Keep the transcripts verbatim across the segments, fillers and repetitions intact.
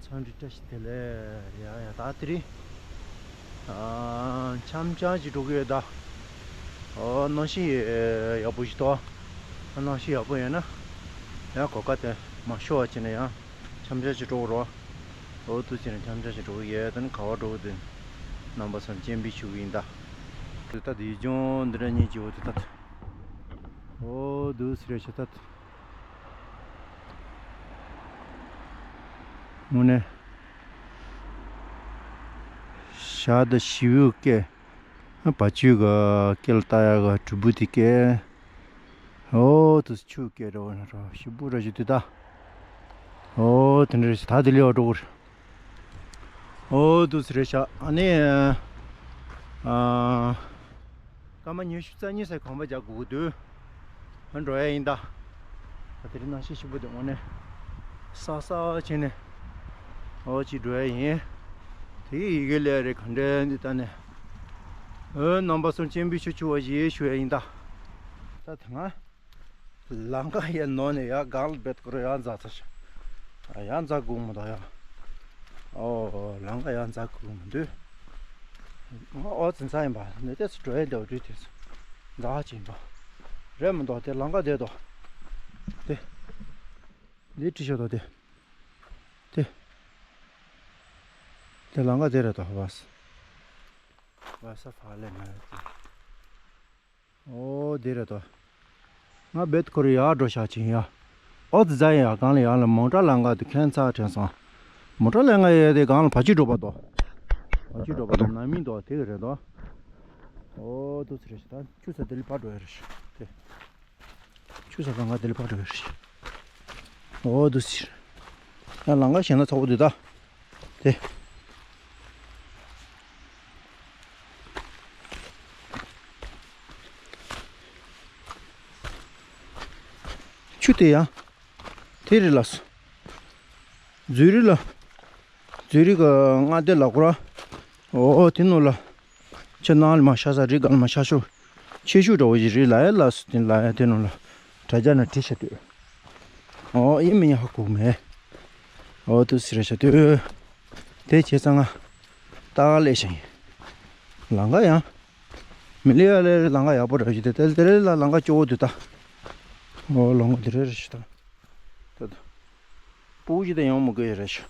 ཐང་འདི་བཀྲ་ཤིས་བདེ་ལེགས། ཡ་ཡ། ད་དེ་རིང་ཨ་འཆམ་འཆམ་ཅིག་འགྲོ་གི་ཡོད་ད། ཨོ་གནམ་གཤིས་ཡག་པོ་ཞིག་འདུག་གནམ་གཤིས་ཡག་པོ་ཡོད་ན་ཡང་གོ་སྐབས་དེ་མ་ཤོར་བ་བྱས་ནས་ཡང་འཆམ་འཆམ་ཅིག་འགྲོ་གི་རེད། ཨོ་དུས་ཚོད་ནས་འཆམ་འཆམ་ཅིག་འགྲོ་གི་ཡོད། ད་ནི་ག་པར་འགྲོ་གི་འདུག་རྣམ་པ་ཚོར་སྤྱན་འབུལ་ཞུ་གི་ཡིན་ད། དེ་ད་དེ་ཡུལ་ལྗོངས་འདི་འདྲ་ཉིད་ཀྱི་འོ་དེ་ད། ཨོ་དུས་ཚོད་རེད་ཤག་ད། དངོས་གནས། ཞག་དང་ཞི་བའི་སྐད། བ་ཕྱུགས་ཀྱི་སྐད་ལ་ལྟ་ཡག་གི་གྲུ་བུ་དེ་སྐད། ཨོ་དུས་ཆུ་སྐད་འདྲ་བོ་ན་རོ་ཞིབ་པོ་ར་ཞིག་དུས་ད། ཨོ་དེ་འདྲ་རེད་ཤག་ད་དེ་ལས་འོ་འགྲོ་གི་རེད། ཨོ་དུས་རེད་ཤག་ཨ་ནི། ཨ། སྐར་མ་ཉི་ཤུ་རྩ་གཉིས་ཙམ་གོམ་པ་རྒྱག་དགོས་ཀྱི་འདུག་ཨ་འགྲོ་ཡ་ཡིན་ད། ད་དེ་རིང་གནམ་གཤིས་ཞིབ་པོ་འདུག་དངོས་གནས། སག་སག་བྱས་ནས། ཨོ་ཅིག་འགྲོ་ཡ་ཡིན། དེ་གི་ཡི་གེ་ལས་རེད་ག་འདྲ་འདི་ལྟ་ནས། ཨོ་རྣམ་པ་ཚོར་སྤྱན་འབུལ་ཞུ་ཆུ་བ་ཞིག་ཞུ་ཡ་ཡིན་ད། ད་དེ་སྔ། ལམ་ཁ་ཡར་ནོར་ནས་ཡར་སྒང་ལ་བེད་ཁོ་ར་ཡར་འཛེགས་ཚར་ཤག་ཡར་འཛེགས་དགོས་མི་འདུག་ཡ། ཨོ་ལམ་ཁ་ཡར་འཛེགས་དགོས་མི་འདུག་ཨོ་ཙི་ཙ་ཡིན་པ་ནི་དེ་ཚོ་འགྲོ་ཡ་འདྲ་བོ་འདྲ་དེ་ཚོ་འཛེགས་ཀྱིན་པ། རེད་མི་འདུག་དེ་ལམ་ཁ་དེ་འདུག་དེ། འདི་བྲིས་ཤག་འདུག་དེ། དེ། དེ་ལམ་ཁ་དེ་རེད་འདུག་བ་ས། བ་ས་ཕ་ལེ་མ་རེད་དེ། ཨོ་དེ་རེད་དོ། ང་བེད་ཁོ་རེ་ཡར་འགྲོ་ཤག་ཅིང་ཡ། ཨོ་ཙི་ཙ་ཡ་སྒང་ལ་ཡར་ལ་མོ་ཊ་ལམ་ཁ་དུ་ཁྱོད་ཚར་དྲན་སོང་། མོ་ཊ་ལམ་ཁ་ཡོད་དེ་སྒང་ལ་བ་ཕྱུགས་འགྲོ་པ་དོ། བ་ཕྱུགས་འགྲོ་པ་དོ་ནང་མི་དོ་དེ་གི་རེད་དོ། ཨོ་དུ་ཙི་རེད་ཤག་ད་ཆུ་ས་དེ་ལ་ཕར་འགྲོ་ཡ་རེད་ཤག་དེ། ཆུ་ས་ལམ་ཁ་དེ་ལ་ཕར་འགྲོ་ཡ་རེད་ཤག་ཨོ་དུ་ཙི་རེད། ཡང་ལམ་ཁ་ཞེད་སྣང་ཚ་པོ་འདུག་ད། དེ། ཆུ་དེ་ཡང་། དེ་རེད་ལགས་སོ། མཛོད་རིས་ལ། མཛོད་རིས་ཀྱི་མངའ་སྡེ་ལ་ཁོ་ར། ཨོ་དེ་ནོ་ལ། ཁྱེད་ནང་ལ་མ་ཤ་ས་རི་སྒང་ལ་མ་ཤ་ཤོ། ཆེ་ཤོས་འདྲ་བོ་ཞིག་རེད་ལ་ཡ་ལགས་སོ་དེ་ལ་ཡ་དེ་ནོ་ལ། དྲ་རྒྱ་ན་བྲིས་བྱ་དུས། ཨོ་ཡིན་མིན་ཧ་གོ་མེད། ཨོ་དུ་སི་རེད་བྱ་དུས། དེ་བྱས་ཙང་ང་། ཏག་ལས་ཤིང་། ལམ་ཁ་ཡང་། མི་ལི་ཡ་ལས་ལམ་ཁ་ཡག་པོ་རེད་ཞུ་དེ་དེ་དེ་ལས་ལ་ལམ་ཁ་སྐྱོ་བོ་འདུག་ད། ཨོ་ལམ་ཁ་དེ་རེད་རེད་ཞུ་ད། ད་ད། སྤུ་གུ་ཞིག་དང་ཡང་མི་དགོས་ཡ་རེད་ཞུ།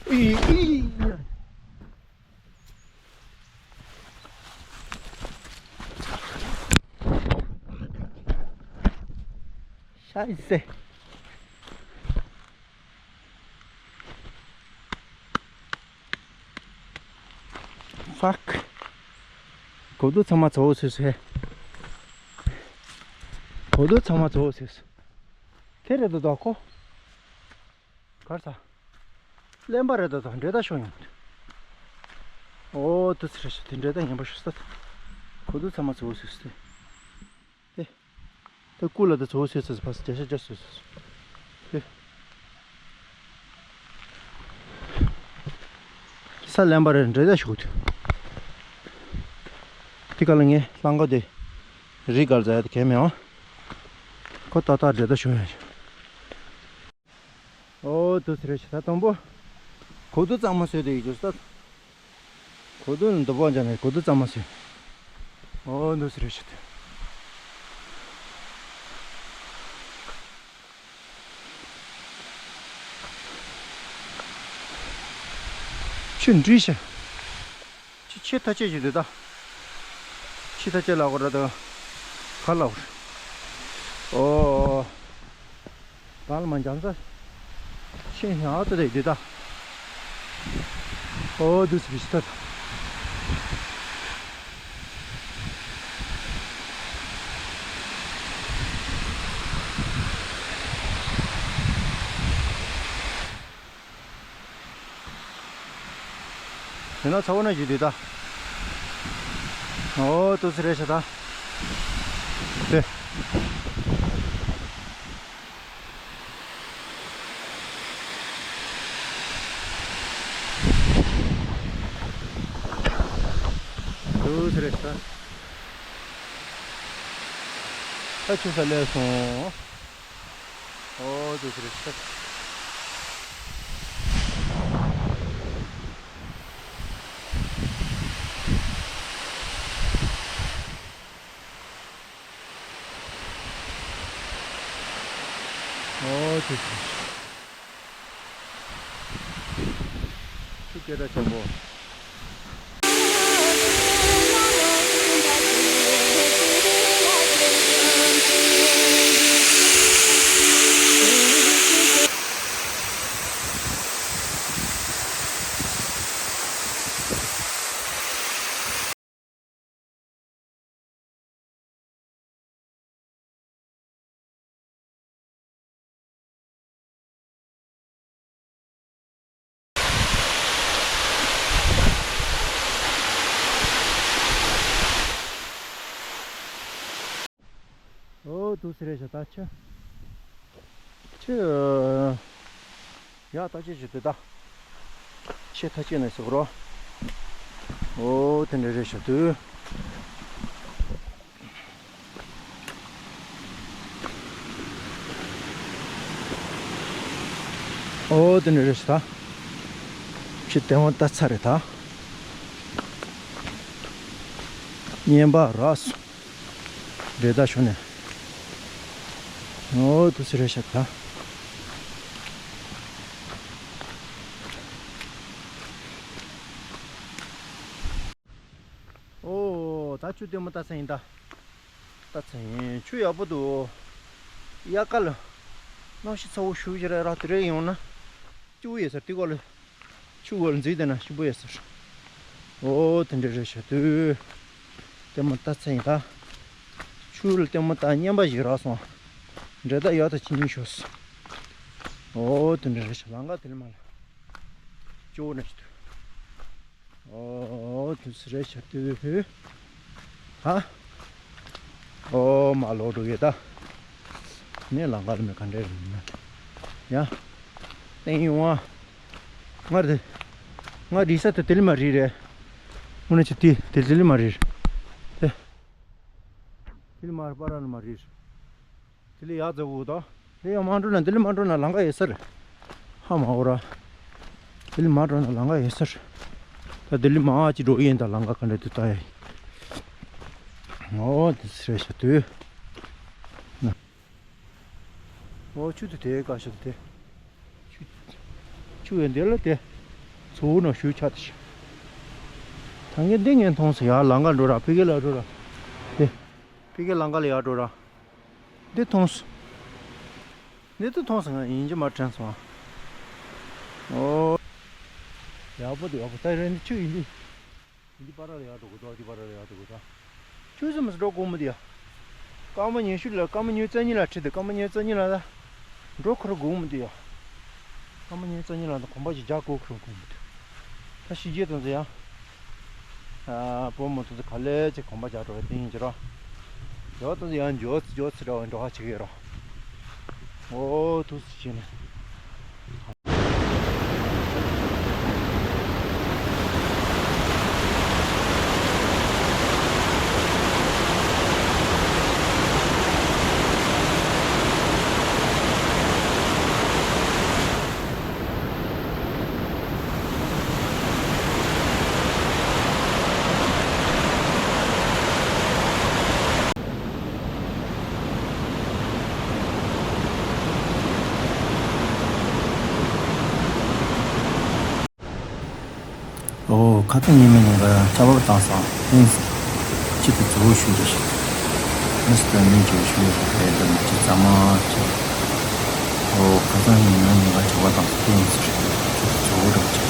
ཨི་ཨི། ཤ་ཡི་སེ། Fuck. གོ་དུ་ཚང་མ་ཚ་བོ་སོས་སོས། གོ་དུ་ཚང་མ་ཚ་བོ་སོས་སོས། དེ་རེད་དོ་དོ་ཁོ། གར་ས། གླེན་པ་རེད་དོ་དོ་འདྲེ་ད་ཤོ་ཡོང་། ཨོ་དུ་ཚི་རེད་ཤོ་དེ་འདྲེ་ད་ངན་པ་ཤོ་ས། གོ་དུ་ཚང་མ་ཚ་བོ་སོས་སོས། ཨེ། ད་སྐུ་ལ་ད་ཚོ་སོད་སོད་ཕ་སི་བརྒྱ་ཆ་བརྒྱ་སོད་སོད་སོད། ས་ལེན་པ་རེད་འདྲེ་ད་ཞུགས་དུས། དེ་ག་ལ་ངས་ལྷང་ག་དེ་རི་གར་ཛ་ཡ་དེ་གས་མེད་ཨང་། ཁོ་ཏག་ཏག་འདྲེ་ད་ཞུགས་ཡ། ཨོ་དུ་ཚི་རེད་ཤི་ད་དང་པོ། གོ་དུ་གཙང་མ་བཟོས་ཏེ་ཡིན་རྒྱུ་ས། གོ་དུ་ནི་འདུ་བ་འཇག་ནས་གོ་དུ་གཙང་མ་བཟོས། ཨོ་དུ་ཚི་རེད་ཤི་ད། ཆུ་འདྲིས་ཤི། ཆུ་ཆེ་ཐ་ཆད་ཞིག་འདུག་ད། ཆེ་ཐ་ཆད་ལ་གོ་ར་ད། ག་ལ་གོ། ཨོ། གང་ལ་མ་འཇམ་ས། ཆེ་ཡང་ཨ་ཏོ་དེ་འདུག་ད། ཨོ་དུ་སི་སི་ཏ། དེ་ན་ཚ་བོ་ན་ཞིག་དུས་ད། ཨོ་ཏུ་སི་རེད་ཤ་ད། དེ། ཏུ་སི་རེད་ཤ་ད། ད་ཆུ་ས་ལས་སོང་། ཨོ་དུ་སི་རེད་ཤ་ད། སྐད་གྲགས་ཆེན་པོ། ཨོ་དུ་སི་རེད་ཤག་ད་ཆུ། ཆུ། ཡ་ད་ཆུ་ཆུ་དུ་ད། ཆེ་ཐ་ཆེ་ནས་སོག་རོ། ཨོ་དེ་འདྲ་རེད་ཤག་དུ། ཨོ་དེ་འདྲ་རེད་ཤག་ད། ཆུ་དེ་བ་ད་ཚ་རེད་ད། ཉན་པ་རག་སོང་། འདྲེ་ད་ཤོ་ནས། ཨོ་དུ་སི་རེད་ཤག་ད། ཨོ་ད་ཆུ་ལྟད་མོ་ལྟ་ས་ཡིན་ད། ལྟ་ས་ཡིན་ཆུ་ཡག་པོ་འདུག་དབྱར་ཁ་ལ། གནམ་གཤིས་ཚ་བོ་ཞུ་བཞིན་ར་ར་དེ་རེ་ཡོང་ན། སྐྱིད་པོ་ཡོད་ས་དེ་གོ་ལ། ཆུ་འོག་ལ་འཛེགས་བསྡད་ན་སྐྱིད་པོ་ཡོད་ས་རེད། ཨོ་དེ་འདྲ་རེད་ཤག་དུས། ལྟད་མོ་ལྟ་ཚར་ཡིན་ད། ཆུ་ལ་ལྟད་མོ་ལྟ་རྔན་པ་ཞིག་རག་སོང་། འདྲེ་ད་ཡག་ཏུ་ཕྱིན་ནས་ཤོག་ཨོ་དེ་འདྲ་རེད་ཤག་ལམ་ཁ་དེ་ལ་མ་ལ། ཅོ་ན་ཞིག་ཏུ། ཨོ་དེ་ཚོ་རེད་ཤག་དུས། ཧ། ཨོ་མ་ལོག་འགྲོ་གི་ད། ནས་ལམ་ཁ་ལ་མེད་ག་འདྲ་རེད་ན། ཡ། ཏེང་ཡོང་ཨ། ང་རེད། ང་རེད་ས་དེ་དེ་ལི་མ་རེད་རེད། དངོས་གནས་ཆུ་དེ་དེ་དེ་ལི་མ་རེད། དེ། དེ་ལི་མ་རེད་པ་ར་ལི་མ་རེད། དེ་ལི་ཡག་ཛ་བོ་དང་། དེ་ཡང་མ་འགྲོ་ན་དེ་ལི་མ་འགྲོ་ན་ལམ་ཁ་ཡོད་ས་རེད། ཧ་མ་འོ་ར། དེ་ལི་མ་འགྲོ་ན་ལམ་ཁ་ཡོད་ས་རེད། ད་དེ་ལི་མ་ཨ་ཅི་འགྲོ་ཡིན་ད་ལམ་ཁ་ག་འདྲ་དུ་ལྟ་ཡ་ཡིན། ཨོ་དེ་སི་རེད་ཤག་དུས། ཨོ་ཆུ་དེ་དེ་ག་ཤ་དེ། ཆུ། ཆུ་ཡོད་འདི་ལ་དེ། ཚུར་ནང་ཞུ་ཆ་དེ་ཤ། ད་ངས་འདི་ངས་མཐོང་སོང་ཡ་ལམ་ཁ་འགྲོ་ར་ཕི་གེ་ལ་འགྲོ་ར། དེ། ཕི་གེ་ལམ་ཁ་ལ་ཡར་འགྲོ་ར། འདི་མཐོང་སོང་། འདི་ཚོ་མཐོང་སོང་ང་ཡིན་གྱི་མ་དྲན་སོང་ཨ། ཨོ། ཡག་པོ་འདུག་ཡག་པོ་ད་རེད་འདི་ཆུ་ཡིན་འདི། འདི་པར་ལ་ཡར་འགྲོ་དགོས་འདུག་འདི་པར་ལ་ཡར་འགྲོ་དགོས་འདུག་ཆུ་ཟིམ་འགྲོ་དགོས་མི་འདུག་ཡ། སྐར་མ་ཉི་ཤུ་ལ་སྐར་མ་ཉི་ཤུ་རྩ་གཉིས་ལ་ཁྲིད་དེ་སྐར་མ་ཉི་ཤུ་རྩ་གཉིས་ལ་ད། འགྲོ་ཁུར་དགོས་མི་འདུག་ཡ། སྐར་མ་ཉི་ཤུ་རྩ་གཉིས་ལ་ད་གོམ་པ་ཞིག་རྒྱག་དགོས་ཁུར་དགོས་མི་འདུག་ད་ཤི་རྗེས་དང་ཟེར་ཡ། ཨ་བུ་མོ་དེ་ཚོ་ག་ལེ་ཅིག་གོམ་པ་རྒྱག་འགྲོ་བའི་དེ་ཡིན་གྱི་རོ། ཡོད་དེ་ཚོ་ཡང་འཇོག་འཇོག་ཚི་འདྲ་བའི་འགྲོ་ཁ་བྱེད་ཀྱི་རོ། ཨོ་ཐུགས་སུ་ཆེ་ནས། ཨོ་ཁ་ཏ་ཉི་མ་ཉི་ག་ལྕགས་པར་བཏང་སོང་ཨིན། ཅི་ཏུ་ཛོ་ཞུ་རེ་ཞིག་ཨིན་སི་ཏ་མི་ཇོ་ཞུ་རེ་ཞིག་རེད་འདུག་ཅི་ཙམ་མ་ཅི། ཨོ་ཁ་ཏ་ཉི་མ་ཉི་ག་ལྕགས་པར་བཏང་སོང་ཨིན་སི་ཅི་ཏུ་ཛོ་རེ་ཅི།